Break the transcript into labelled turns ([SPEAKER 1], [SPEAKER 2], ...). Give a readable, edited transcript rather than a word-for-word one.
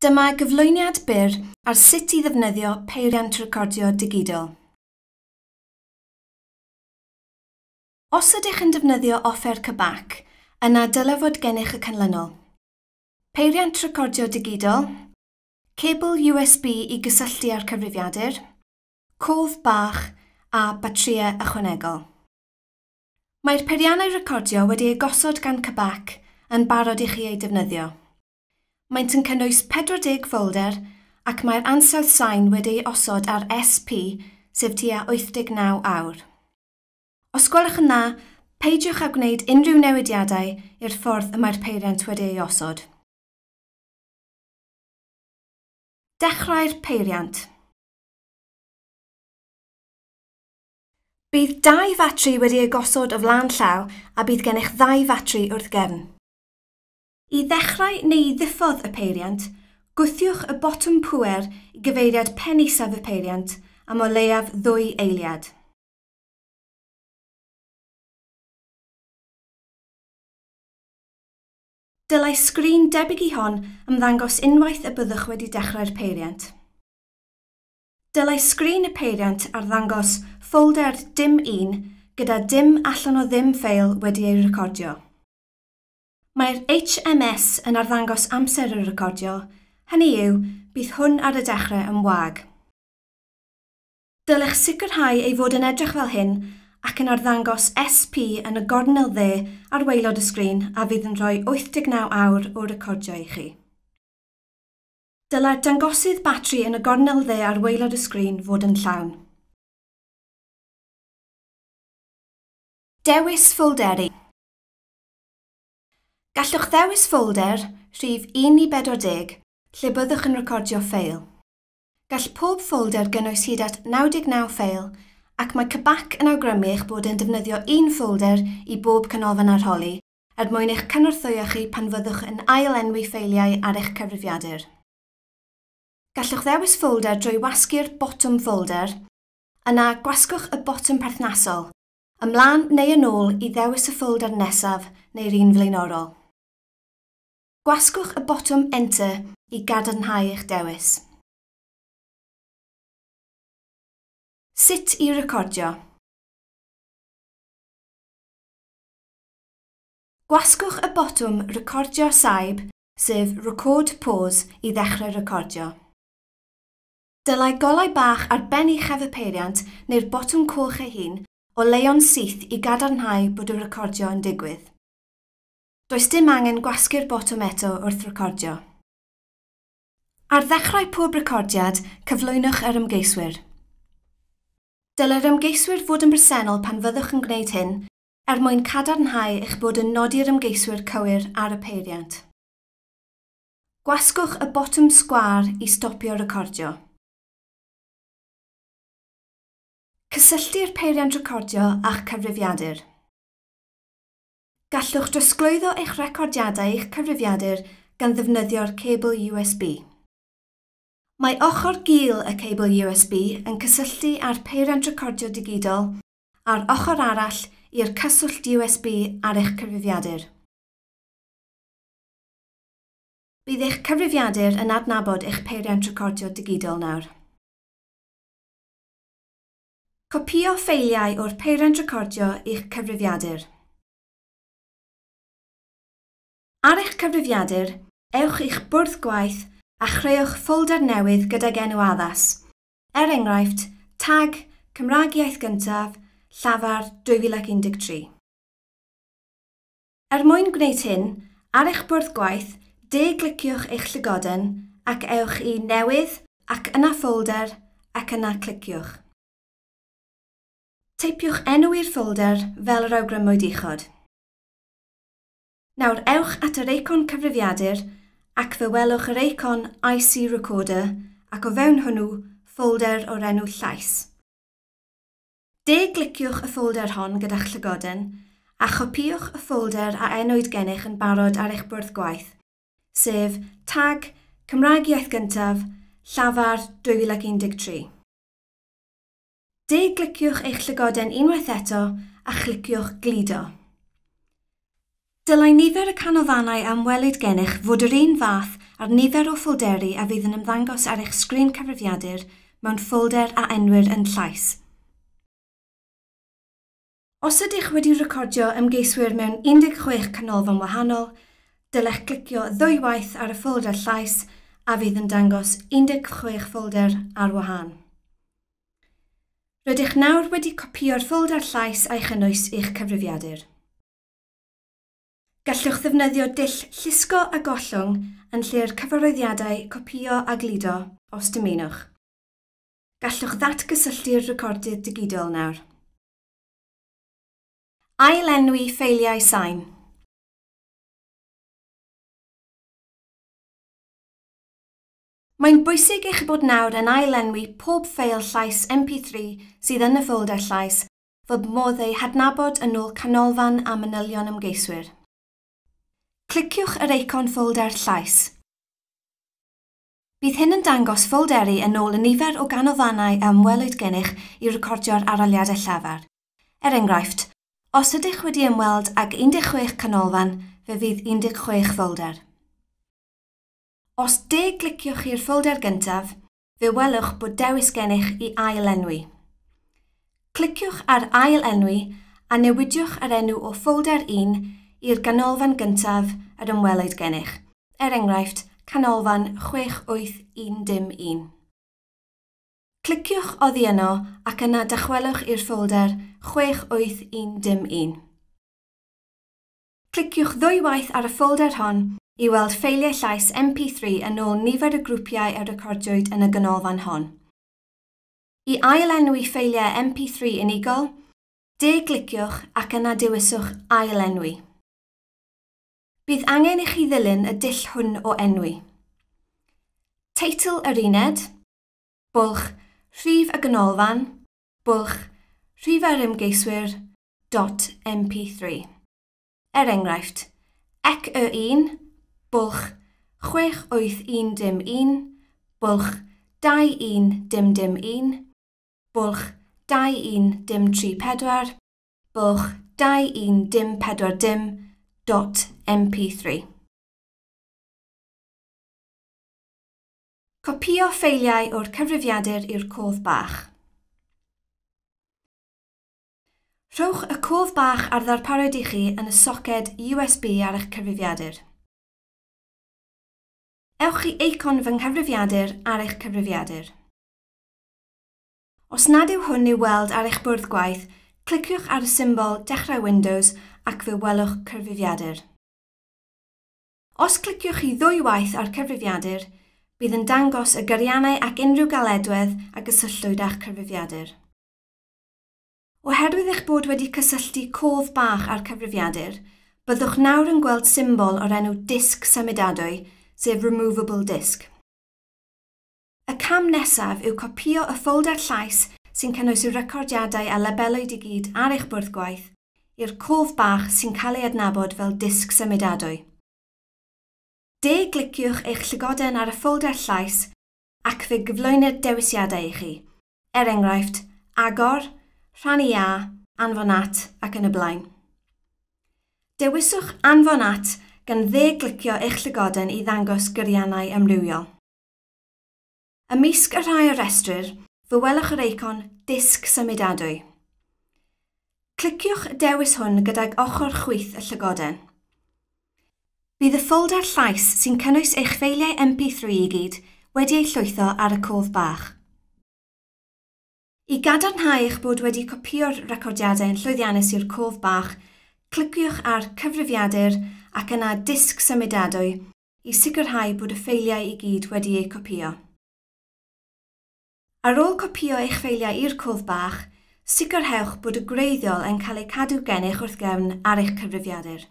[SPEAKER 1] Dyma gyflwyniad byr ar sut i ddefnyddio peiriant recordio digidol. Os ydych yn defnyddio offer CBAC, yna dylai fod gennych y canlynol: Peiriant recordio digidol, cebl USB i gysylltu â'r cyfrifiadur, cof bach a batrïau ychwanegol. Mae'r peiriannau recordio wedi eu gosod gan CBAC yn barod i chi eu defnyddio. Maent yn cynnwys 40 ffolder ac mae'r ansawdd sain wedi ei osod ar SP, sef tua 89 awr. Os gwelwch yn dda, peidiwch â gwneud unrhyw newidiadau i'r ffordd y mae'r peiriant wedi ei osod. Dechrau'r peiriant. Bydd dau fatri wedi eu gosod o flaen llaw a bydd gennych ddau fatri wrth gefn. I ddechrau neu i ddiffodd y peiriant, gwthiwch y botwm pŵer i gyfeiriad pen isaf y peiriant am o leiaf 2 eiliad. Dylai sgrin debyg i hon ymddangos unwaith y byddwch wedi dechrau'r peiriant. Dylai sgrin y peiriant arddangos ffolder dim 1 gyda dim allan o ddim ffeil wedi ei recordio. Mae'r HMS yn arddangos amser y recordio, hynny yw, bydd hwn ar y dechrau yn wag. Dylech sicrhau ei fod yn edrych fel hyn ac yn arddangos SP yn y gornel dde ar waelod y sgrin a fydd yn rhoi 89 awr o recordio i chi. Dylai'r dangosydd batri yn y gornel dde ar waelod y sgrin fod yn llawn. Dewis ffolderi. Gallwch ddewis ffolder rhif 1 i 40 lle byddwch yn recordio ffeil. Gall pob ffolder gynnwys hyd at 99 ffeil ac mae CBAC yn awgrymu eich bod yn defnyddio un ffolder i bob canolfan arholi er mwyn eich cynorthwyo chi pan fyddwch yn ail-enwi ffeiliau ar eich cyfrifiadur. Gallwch ddewis ffolder drwy wasgu'r botwm ffolder, yna gwasgwch y botwm perthnasol, ymlaen neu yn ôl i ddewis y ffolder nesaf neu'r un flaenorol. Gwasgwch y botwm Enter i gadarnhau eich dewis. Sut i recordio. Gwasgwch y botwm Recordio Saib, sef Record Pause, i ddechrau recordio. Dylai golau bach ar ben uchaf y peiriant neu'r botwm coch ei hun oleuo'n syth i gadarnhau bod y recordio yn digwydd. Does dim angen gwasgu'r botwm eto wrth recordio. Ar ddechrau pob recordiad, cyflwynwch yr ymgeiswyr. Dylai'r ymgeiswyr fod yn bresennol pan fyddwch yn gwneud hyn, er mwyn cadarnhau eich bod yn nodi'r ymgeiswyr cywir ar y peiriant. Gwasgwch y botwm sgwâr i stopio recordio. Cysylltu'r peiriant recordio â'ch cyfrifiadur. Gallwch drosglwyddo eich recordiadau i'ch cyfrifiadur gan ddefnyddio'r cebl USB. Mae ochr gul y cebl USB yn cysylltu â'r peiriant recordio digidol a'r ochr arall i'r cyswllt USB ar eich cyfrifiadur. Bydd eich cyfrifiadur yn adnabod eich peiriant recordio digidol nawr. Copïo ffeiliau o'r peiriant recordio i'ch cyfrifiadur. Ar eich cyfrifiadur, ewch i'ch bwrdd gwaith a chreuwch ffolder newydd gydag enw addas. Er enghraifft, tag Cymraeg Iaith Gyntaf, Llafar 2013. Er mwyn gwneud hyn, ar eich bwrdd gwaith, de-gliciwch eich llygoden ac ewch i Newydd ac yna Ffolder ac yna cliciwch. Teipiwch enw i'r ffolder fel yr awgrymwyd uchod. Nawr ewch at yr eicon cyfrifiadur ac fe welwch yr eicon IC Recorder ac o fewn hwnnw ffolder o'r enw Llais. De-gliciwch y ffolder hon gyda'ch llygoden a chopïwch y ffolder a enwyd gennych yn barod ar eich bwrdd gwaith, sef tag Cymraeg Iaith Gyntaf, Llafar 2013. De-gliciwch eich llygoden unwaith eto a chliciwch Gludo. Dylai nifer y canolfannau a ymwelwyd gennych fod yr un fath ar nifer o ffolderi a fydd yn ymddangos ar eich sgrin cyfrifiadur mewn ffolder a enwir yn llais. Os ydych wedi recordio ymgeiswyr mewn 16 canolfan wahanol, dylech glicio ddwywaith ar y ffolder llais a fydd yn dangos 16 ffolder ar wahân. Rydych nawr wedi copïo'r ffolder llais a'i chynnwys i'ch cyfrifiadur. Gallwch ddefnyddio dull llusgo a gollwng yn lle'r cyfarwyddiadau copïo a gludo, os dymunwch. Gallwch ddatgysylltu'r recordydd digidol nawr. Ailenwi ffeiliau sain. Mae'n bwysig eich bod nawr yn ailenwi pob ffeil llais MP3 sydd yn y ffolder llais fod modd ei hadnabod yn ôl canolfan a manylion ymgeiswyr. Cliciwch yr eicon ffolder llais. Bydd hyn yn dangos ffolderi yn ôl y nifer o ganolfannau a ymwelwyd gennych i recordio'r arholiadau llafar. Er enghraifft, os ydych wedi ymweld ag 16 canolfan, fe fydd 16 ffolder. Os de-gliciwch i'r ffolder gyntaf, fe welwch bod dewis gennych i ail-enwi. Cliciwch ar ail-enwi a newidiwch yr enw o ffolder 1 i'r ganolfan gyntaf yr ymwelwyd gennych, er enghraifft canolfan 68101. Cliciwch oddi yno ac yna dychwelwch i'r ffolder 68101. Cliciwch ddwywaith ar y ffolder hon i weld ffeiliau llais MP3 yn ôl nifer y grwpiau a recordiwyd yn y ganolfan hon. I ailenwi ffeiliau MP3 unigol, de-gliciwch ac yna dewiswch ailenwi. Bydd angen i chi ddilyn y dull hwn o enwi. Teitl yr uned, bwlch rhif y ganolfan, bwlch rhif yr ymgeiswyr, .mp3. Er enghraifft, ec y 1, bwlch 68101, bwlch 21001, bwlch 21034, bwlch 21040, .mp3. Copïo ffeiliau o'r cyfrifiadur i'r cof bach. Rhowch y cof bach ar ddarparwyd i chi yn y soced USB ar eich cyfrifiadur. Ewch i eicon fy nghyfrifiadur ar eich cyfrifiadur. Os nad yw hwn i'w weld ar eich bwrdd gwaith, cliciwch ar y symbol Dechrau Windows ac fe welwch cyfrifiadur. Os cliciwch chi ddwywaith ar cyfrifiadur, bydd yn dangos y gyriannau ac unrhyw galedwedd a gysylltwyd â'ch cyfrifiadur. Oherwydd eich bod wedi cysylltu cof bach â'r cyfrifiadur, byddwch nawr yn gweld symbol o'r enw disg symudadwy, sef Removable Disk. Y cam nesaf yw copïo y ffolder llais sy'n cynnwys y recordiadau a labelwyd i gyd ar eich bwrdd gwaith i'r cof bach sy'n cael ei adnabod fel disg symudadwy. De-gliciwch eich llygoden ar y ffolder llais ac fe gyflwynir dewisiadau i chi, er enghraifft, agor, rhannu a, anfon at ac yn y blaen. Dewiswch anfon at gan dde-glicio eich llygoden i ddangos gyriannau amrywiol. Ymysg y rhai a restrir, fe welwch yr eicon disg symudadwy. Cliciwch y dewis hwn gydag ochr chwith y llygoden. Bydd y ffolder llais sy'n cynnwys eich ffeiliau MP3 i gyd wedi ei llwytho ar y cof bach. I gadarnhau eich bod wedi copïo'r recordiadau yn llwyddiannus i'r cof bach, cliciwch ar Cyfrifiadur ac yna Disg Symudadwy i sicrhau bod y ffeiliau i gyd wedi eu copïo. Ar ôl copïo eich ffeiliau i'r cof bach, sicrhewch bod y gwreiddiol yn cael eu cadw gennych wrth gefn ar eich cyfrifiadur.